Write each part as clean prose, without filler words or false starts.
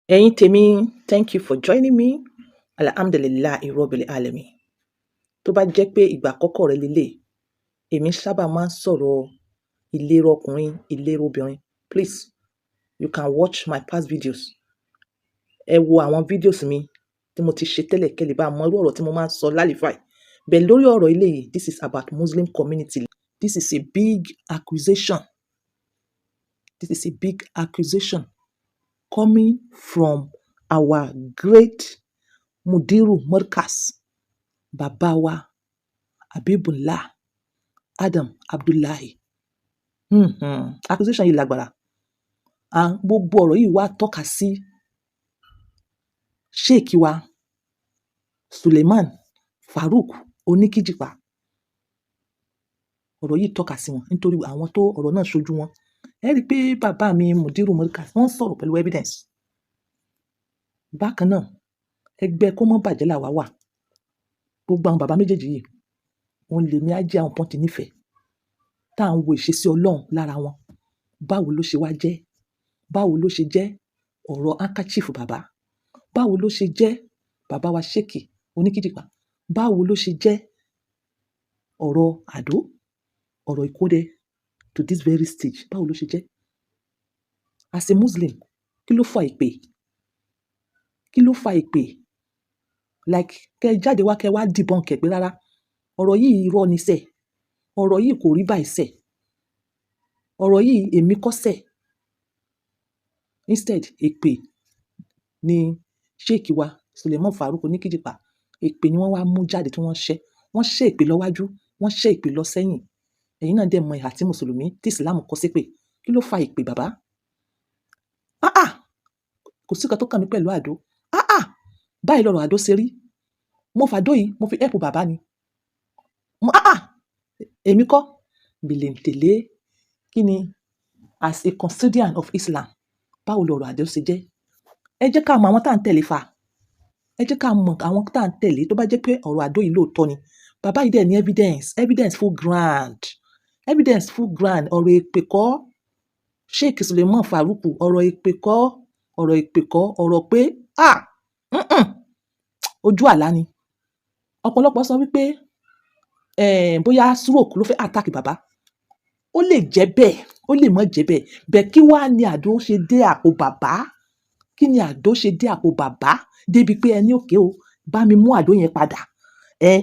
Ẹ̀yin tèmi, thank you for joining me. Alhamdulillahi Rabbil Alamin. Tó bá jẹ́ pé ìgbà àkọ́kọ́ rẹ lélẹ̀, èmi sábà máa ń sọ̀rọ̀ ìlera ọkùnrin, ìlera obìnrin. Please, you can watch my past videos. Ẹ wo àwọn videos mi tí mo ti ṣe tẹ́lẹ̀ kẹ́ lè bá mọ irú ọ̀rọ̀ tí mo máa ń sọ lálìfáì. Bẹ́ẹ̀ lórí ọ̀rọ̀ eléyìí, this is about Muslim community. This is a big accusation. This is a big accusation coming from our great Mudiru Markaz, Bàbá wa Habibullah Adam Abdullahi. Accusation yìí lágbára. And gbogbo ọ̀rọ̀ yìí wá tọ́ka sí Sheikh wa Suleiman Farouk Oníkíjìpá. Ọ̀rọ̀ yìí tọ́ka sí wọn nítorí àwọn tó ọ̀rọ̀ náà ṣojú wọn. Ẹ rí i pé bàbá mi Mudiru Markaz, wọ́n sọ̀rọ̀ pẹ̀lú evidence. Bákan náà, ẹgbẹ́ kó mọ́ bàjẹ́ làwa wà. Gbogbo àwọn bàbá méjèèjì yìí, òun lèmi á jẹ́ àwọn kan tí nífẹ̀ẹ́, tá à ń wo ìṣesí Ọlọ́run lára wọn. Báwo ló ṣe wá jẹ́? Báwo ló ṣe jẹ́ ọ̀rọ̀ handkerchief bàbá? Báwo ló ṣe jẹ́ bàbá wa Sheikh Oníkíjìpá? Báwo ló ṣe jẹ́ ọ̀rọ̀ àdó, ọ̀rọ̀ ìkódẹ to this very stage? Báwo ló ṣe jẹ́? As a Muslim, kí ló fa ìpè? Kí ló fa ìpè? Like, kẹ́ ẹ jáde wá, kẹ́ ẹ wá debunk ẹ̀ pé rárá, ọ̀rọ̀ yìí irọ́ ni sẹ́. Ọ̀rọ̀ yìí kò rí báyìí sẹ́. Ọ̀rọ̀ yìí èmi kọ́ sẹ́. Instead, èpè ni Sheikh wa Suleiman Farouk Oníkíjìpá. Èpè ni wọ́n wá mú jáde tí wọ́n ṣẹ́. Wọ́n ṣẹ́ èpè lọ wájú, wọ́n ṣẹ́ èpè lọ sẹ́yìn. Ẹ̀yin náà dẹ̀ mọ ìhà tí Mùsùlùmí, tí Islam kọ sí pé. Kí ló fa ìpè, bàbá? Ah ah! Kò sí nǹkan tó kàn mí pẹ̀lú àdó. Ah ah! Báyìí lọ̀rọ̀ àdó ṣe rí. Mo fàdó yìí, mo fi help bàbá ni. Ah ah! Èmi kọ́. Bèlèntèlé. Kí ni as a custodian of Islam, báwo lọ̀rọ̀ àdó ṣe jẹ́? Ẹ jẹ́ ká mọ àwọn tá ń tẹ̀lé fa. Ẹ jẹ́ ká mọ àwọn tá ń tẹ̀lé. Tó bá jẹ́ pé ọ̀rọ̀ àdó yìí lóòótọ́ ni. Bàbá yìí dẹ̀ ní evidence, evidence full ground, evidence full ground. Ọ̀rọ̀ èpè kọ́. Sheikh Suleiman Farouk, ọ̀rọ̀ èpè kọ́, ọ̀rọ̀ èpè kọ́, ọ̀rọ̀ pé ah, ojú àlá ni. Ọ̀pọ̀lọpọ̀ sọ wípé, bóyá stroke ló fẹ́ attack bàbá. Ó lè jẹ́ bẹ́ẹ̀, ó lè má jẹ́ bẹ́ẹ̀. Bẹ́ẹ̀ kí wá ní àdó ṣe dé àpò bàbá? Kí ni àdó ṣe dé àpò bàbá? Débi pé ẹni okay o, bá mi mú àdó yẹn padà.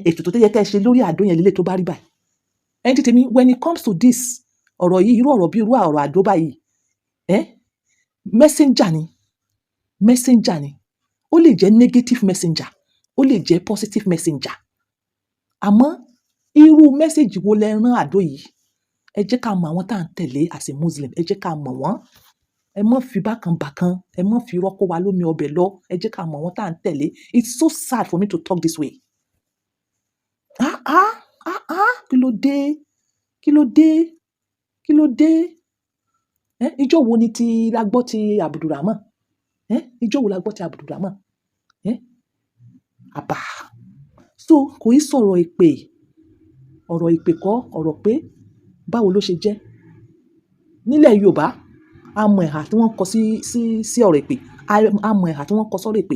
Ètùtù tó yẹ kí ẹ ṣe lórí àdó yẹn lélẹ̀ tó bá rí báyìí. Ẹ̀yin tí tèmi, when it comes to this, ọ̀rọ̀ yìí, irú ọ̀rọ̀ bí irú ọ̀rọ̀ àdó báyìí, messenger ni, messenger ni. Ó lè jẹ́ negative messenger, ó lè jẹ́ positive messenger. Àmọ́ irú message wo lẹ rán àdó yìí? Ẹ jẹ́ ká mọ àwọn tá ń tẹ̀lé as a Muslim. Ẹ jẹ́ ká mọ̀ wọ́n. Ẹ má fi bákan bákan, ẹ má fi irọ́ kó wa lómi ọbẹ̀ lọ. Ẹ jẹ́ ká mọ àwọn tá ń tẹ̀lé. It's so sad for me to talk this way. Ah ah! Ah ah! Kí ló dé? Kí ló dé? Kí ló dé? Ijọ́ wo ni ti la gbọ́ ti Abdulrahman? Ijọ́ wo la gbọ́ ti Abdulrahman? Àbá. So kò í sọ̀rọ̀ èpè. Ọ̀rọ̀ èpè kọ́, ọ̀rọ̀ pé báwo ló ṣe jẹ́? Nílẹ̀ Yorùbá, a mọ ìhà tí wọ́n kọ sí ọ̀rọ̀ èpè. A mọ ìhà tí wọ́n kọ sọ́rọ̀ èpè.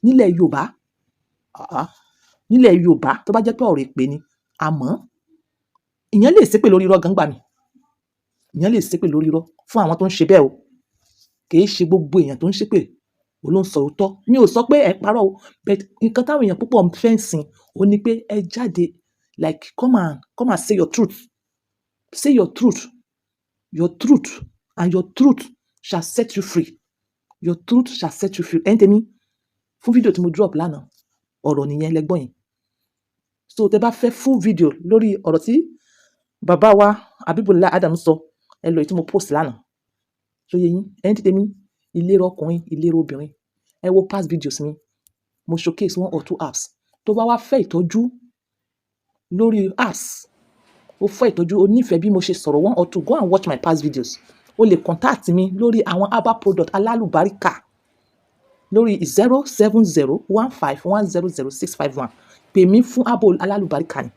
Nílẹ̀ Yorùbá, ah ah, nílẹ̀ Yorùbá, tó bá jẹ́ pé ọ̀rọ̀ èpè ni, a mọ̀. Ìyẹn lè ṣépè lórí irọ́ gan gbà mí. Ìyẹn lè ṣépè lórí irọ́ fún àwọn tó ń ṣe bẹ́ẹ̀ o. Kì í ṣe gbogbo èèyàn tó ń ṣépè òun ló ń sọ òótọ́. Mi ò sọ pé ẹ parọ́ o, but nǹkan táwọn èèyàn púpọ̀ ń fẹ́ ń sìn, òun ní pé ẹ jáde, like, come and say your truth. Say your truth. Your truth and your truth shall set you free. Your truth shall set you free. Ẹ̀yin tèmi, fún fídíò tí mo drop lánàá, ọ̀rọ̀ nìyẹn lẹ gbọ́ yẹn. So tẹ bá fẹ́ full video lórí ọ̀rọ̀ tí bàbá wa Habibullah Adam sọ, ẹ lọ èyí tí mo post lánàá. Ṣó yé yín? Ẹ̀yin tèmi, ìlera ọkùnrin, ìlera obìnrin. Ẹ wo past videos mi. Mo showcase one or two apps. Tó bá wá fẹ́ ìtọ́jú lórí apps, o fẹ́ ìtọ́jú, o nífẹ̀ẹ́ bí mo ṣe sọ̀rọ̀ one or two, go and watch my past videos. O lè contact mi lórí àwọn herbal product alálùbáríkà lórí 07015100651. Pè mí fún herbal alálùbáríkà ni.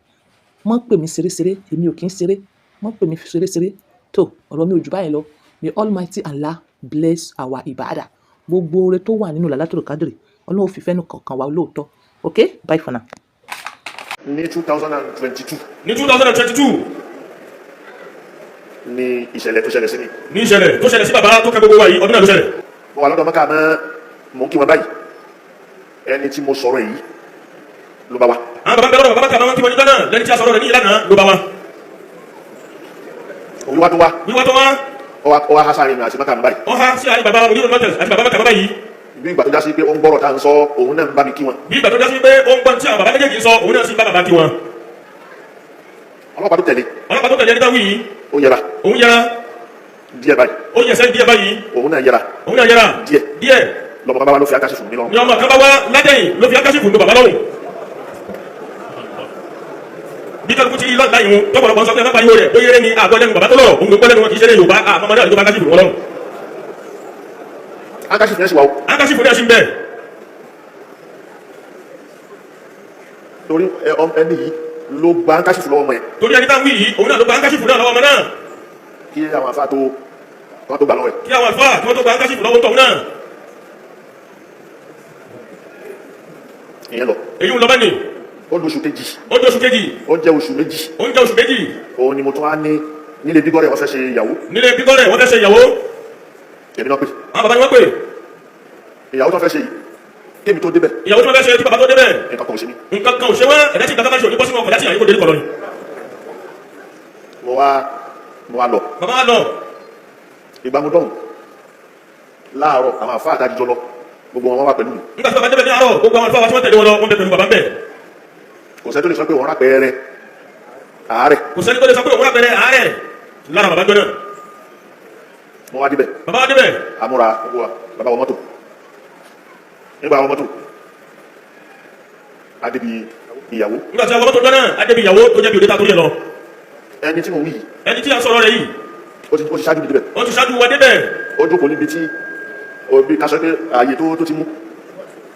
Má pè mí ṣeréṣeré, èmi ò kí ń ṣeré. Má pè mí ṣeréṣeré. Tó, ọ̀rọ̀ mi ò jù báyìí lọ. May Almighty Allah bless our ibadah. Gbogbo oore tó wà nínú Lailatul Qadr, Ọlọ́run ó fi fẹ́nu kọ̀ọ̀kan wa lóòótọ́. Okay, bye for now. Ní 2022, Ní 2022, ní ìṣẹ̀lẹ̀ tó ṣẹlẹ̀ sí mi. Ní ìṣẹ̀lẹ̀ tó ṣẹlẹ̀ sí bàbá tó kẹ́ gbogbo wa yìí, ọdún náà ló ṣẹlẹ̀. Mo wà lọ́dọ̀ mọ́kà mọ́, mò ń kí wọn báyìí, ẹni tí mo sọ̀rọ̀ yìí ló bá wa. Àwọn bàbá ń bẹ lọ́dọ̀ bàbá kà máa ń kí wọn níjọ́ náà, lẹ́ni tí a sọ̀rọ̀ rẹ̀ ní ìlànà ló bá wa. Òun wá tó wá. Wíwá tó wá. Ó wá há sáré mi àti mọ́kà mi báyìí. Wọ́n há sí àárín bàbá Mudirul Markaz àti bàbá mọ́kà báyìí. Bí ìgbà tó já sí pé ó ń gbọ́rọ̀ tá à ń sọ, òun náà ń bá mi kí wọn. Bí ìgbà tó já sí pé ó ń gbọ́n tí àwọn bàbá méjèèjì ń sọ, òun náà sì ń bá bàbá kí wọn. Ọlọ́pàá tó tẹ̀lé. Ọlọ́pàá tó tẹ̀lé ẹni táwí yìí. Ó yẹra. Òun yẹra. Díẹ̀ báyìí. Ó yẹ sẹ́yìn díẹ̀ báyìí. Òun náà yẹra. Òun náà yẹra. Díẹ̀. Díẹ̀. Lọ́mọ bàbá wa ló fi akáṣí fún mi lọ́rùn. Ní ọmọ kan bá wá ládẹ́yìn ló fi akáṣífù ní bàbá lọ́rùn. Bí kálukú ti rí lọ́ọ̀dá yìí wọn tọ́pọ̀lọpọ̀ sọ pé ẹ má pariwo rẹ̀, ó yẹrẹ ni àgọ́ lẹ́nu bàbá tó lọ́rọ̀, òun ló gbọ́ lẹ́nu wọn, kì í ṣeré Yorùbá àmọ́ náà ló bá akáṣífù wọn lọ́rùn. Akáṣí fún yẹn sì wà ó. Akáṣífù ní ẹṣin bẹ́ẹ̀. Torí ẹni yìí ló gba akáṣí fún lọ́wọ́ ọmọ yẹn. Torí ẹni táwọn yìí, òun náà ló gba akáṣífù náà lọ́wọ́ ọmọ náà. Kí àwọn afá tó wọn tó gbà lọ́wọ́ ẹ̀. Kí àwọn àlùfáà kí wọ́n tó gba akáṣífù lọ́wọ́ tọ̀hún náà. Ìyẹn lọ. Èyí ń lọ bá ní. Ó lóṣù kejì. Ó jẹ́ oṣù kejì. Ó jẹ́ oṣù 2. Ó ń jẹ́ oṣù 2. Òun ni mo tún wá ní nílé bígọ́rẹ̀, wọ́n fẹ́ ṣe ìyàwó. Nílé bígọ́rẹ̀ wọ́n fẹ́ ṣe ìyàwó. Èmi náà pè. Àwọn bàbá ni wọ́n pè. Ìyàwó tó fẹ́ ṣe yìí, kémi tó débẹ̀, Ìyàwó tí wọ́n fẹ́ ṣe, tí bàbá tó débẹ̀, nǹkan kan ò ṣe mí. Nǹkan kan ò ṣe wọ́n. Ẹ̀dá tí nǹkan kan bá ṣe òní bọ́ sínú ọkọ̀ láti àyíkó délé kọ̀ lọ́ni. Mo wá lọ. Bàbá wa lọ. Ìgbà mo dọ̀hùn láàárọ̀, àwọn àfáà àtàjọ lọ, gbogbo wọn wá pẹ̀lú mi. Nígbà tí bàbá débẹ̀ ní àárọ̀, gbogbo àwọn àlùfáà wa tí wọ́n tẹ̀lé wọn lọ, wọ́n bẹ pẹ̀lú bàbá ń bẹ̀. Kò sẹ́ni tó lè sọ pé òun rápẹ̀ẹ́rẹ́ àárẹ̀. Kò sẹ́ni tó lè sọ pé òun rápẹ̀ẹ́rẹ́ àárẹ̀ lára bàbá jọ náà. Mo wá débẹ̀. Bàbá wa débẹ̀. Amúra gbogbo wa, bàbá wọ mọ́tò. Nígbà wọ mọ́tò, adébi ìyàwó. Nígbà tí a wọ mọ́tò jọ náà, adébi ìyàwó tó jẹ́ bí òde ta torí ẹ̀ lọ. Ẹni tí mo wí yìí, Ẹni tí a sọ̀rọ̀ rẹ̀ yìí, ó ti ṣáájú mi débẹ̀. Ó ti ṣáájú wa débẹ̀. Ó jókòó níbi tí òbí ká sọ pé ààyè tó ti mú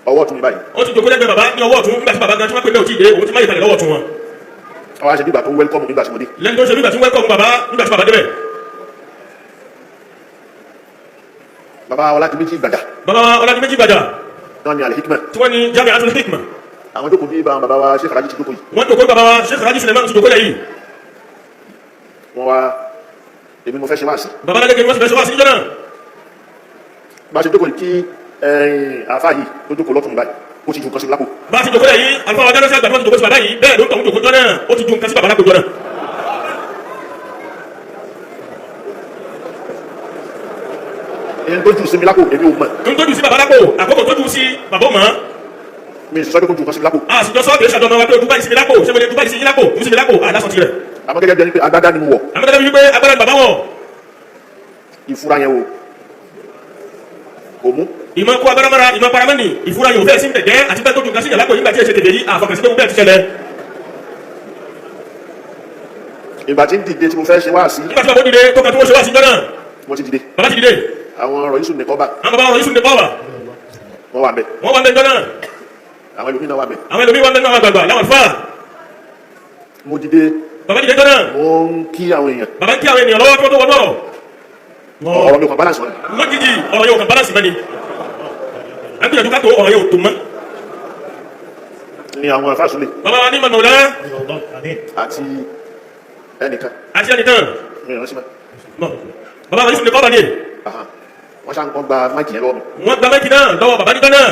ọwọ́ ọ̀tún mi báyìí. Ó ti jókòó lẹ́gbẹ̀ẹ́ bàbá ní ọwọ́ ọ̀tún. Nígbà tí bàbá gan tí wọ́n pè mẹ́ ò tí ì dé, òun ti má yẹ kalẹ̀ lọ́wọ́ ọ̀tún wọn. Àwọn àṣẹ nígbà tó welcome nígbà tí mo dé. Lẹ́ni tó ṣe nígbà tí wẹ́kọ̀mù bàbá nígbà tí bàbá débẹ̀. Bàbá Ọládìméjì Gbàjà. Bàbá Ọládìméjì Gbàjà. Náà ni Al-Hikmat. Tí wọ́n ní Jami'atul Hikma. Àwọn jókòó bí bàbá wa Sheikh Raji ti jókòó yìí. Wọ́n jókòó, bàbá wa Sheikh Raji Suleiman ti jókòó lẹ̀ yìí. Wọ́n wá, èmi mo fẹ́ ṣe wáàsí. Bàbá Alágége ni wọ́n sì fẹ́ ṣe wáàsí níjọ́ náà. Bá a ṣe jókòó yìí, kí àáfàá yìí tó jókòó lọ́tún mi báyìí, ó ti ju nǹkan sí mi lápò. Bá a ti jókòó lẹ̀ yìí, àlùfáà wa dáná sí àgbà tí wọ́n ti jókòó sí bàbá yìí, bẹ́ẹ̀ ló ń tọ̀hún jókòó jọ náà, ó ti ju nǹkan sí bàbá lápò jọ náà. Ẹni tó jù sí mi lápò, èmi ò mọ̀. Ń tó jù sí bàbá lápò, àkókò tó jù sí bàbá ò mọ̀. Mi sì sọ pé kó ju nǹkan sí mi lápò. A sì jọ sọ, kìí ṣàjọmọ wa pé ojú báyìí sí mi lápò, ṣé mo lè ju báyìí sí yín lápò, jù sí mi lápò, àlásọ tirẹ̀. Àmọ́ gẹ́gẹ́ bí ẹni pé agbádá ni mo wọ̀. Àmọ́ gẹ́gẹ́ bí wípé agbára ni bàbá wọ̀. Ìfura yẹn o kò mú. Ìmọ̀ kó agbára mọ́ra, ìmọ̀ paramẹ́nì, ìfura yóò fẹ́ sí ń tẹ̀jẹ́ àti bẹ́ẹ̀ tó ju nǹkan sí ìyàlápò yìí nígbà tí ẹ ṣe tètè yìí, àfọkànsí pé mo bẹ́ẹ̀ ti ṣẹlẹ̀. Ìgbà tí ń dìde tí mo fẹ́ ṣe wáàsí. Nígbà tí bàbá dìde tó kàn tí wọ́n ṣe wáàsí jọ náà. Mo ti dìde. Bàbá ti dìde. Àwọn ọ̀rọ̀ yìí sùn nìkan bá. Àwọn bàbá ọ̀rọ̀ yìí sùn ní pọ́wà. Wọ́n wà bẹ̀. Wọ́n wà bẹ̀ jọ náà. Àwọn ẹlòmíì náà wà bẹ̀. Àwọn ẹlòmíì wà bẹ̀ náà, àgbààgbà láwọn àlùfáà. Mo dìde. Bàbá dìde jọ náà. Mo ń kí àwọn èèyàn. Bàbá ń kí àwọn ènìyàn lọ́wọ́ kí wọ́n tó wọnú ọ̀rọ̀. Ọ̀rọ̀ mi ò kàn balance wọn. Lójijì, ọ̀rọ̀ yóò kàn balance mẹ́ni. À ń gbìyànjú ká tó ọ̀rọ̀ yóò tó mọ́. Ní àwọn afásúlẹ̀. Bàbá wa ní mọ̀nà Àti ẹnìkan. Àti ẹnìkan. Mi ò rántí mọ́. Bàbá wa ní sùn ní kọ́ bá ní. Wọ́n ṣáà ń kọ́ gba máìkì yẹn lọ́wọ́ mi. Wọ́n gba máìkì náà lọ́wọ́ bàbá nígbà náà.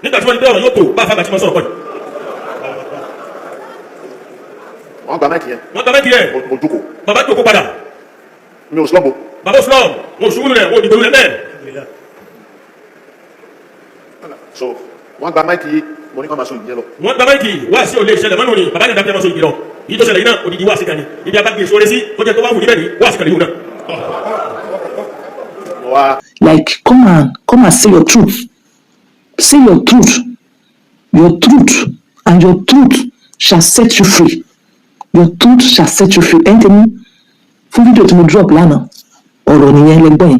Nígbà tí wọ́n ní pé ọ̀rọ̀ yóò tó bá a fagbà tí wọ́n sọ̀rọ̀ kọ́ yìí. Wọ́n gba máìkì yẹn. Wọ́n gba máìkì yẹn. Mo jókòó. Bàbá jókòó padà. Mi ò slump. Bàbá ò slump, wọn ò ṣubú lulẹ̀, wọn ò dìgbò lulẹ̀ bẹ́ẹ̀. So wọ́n gba máìkì, mo ní kí wọ́n máa so ìyẹn lọ. Wọ́n gba máìkì wá sí òlé ìṣẹ̀lẹ̀ mọ́nù ni bàbá yẹn dábìá máa so ìgbì lọ. Yìí tó ṣẹlẹ̀ yìí náà, odidi wá sí kan ni. Ibi abágbé ìṣòro sí tó jẹ́ tó bá wù níbẹ̀ ni wá sí kan yìí náà. Mo wá. Like, come and say your truth, say your truth, your truth, and your truth shall set you free. Your truth shall set you free. Ẹ̀yin tèmi, fún fídíò tí mo drop lánàá, ọ̀rọ̀ nìyẹn lẹ́gbọ́n yẹn.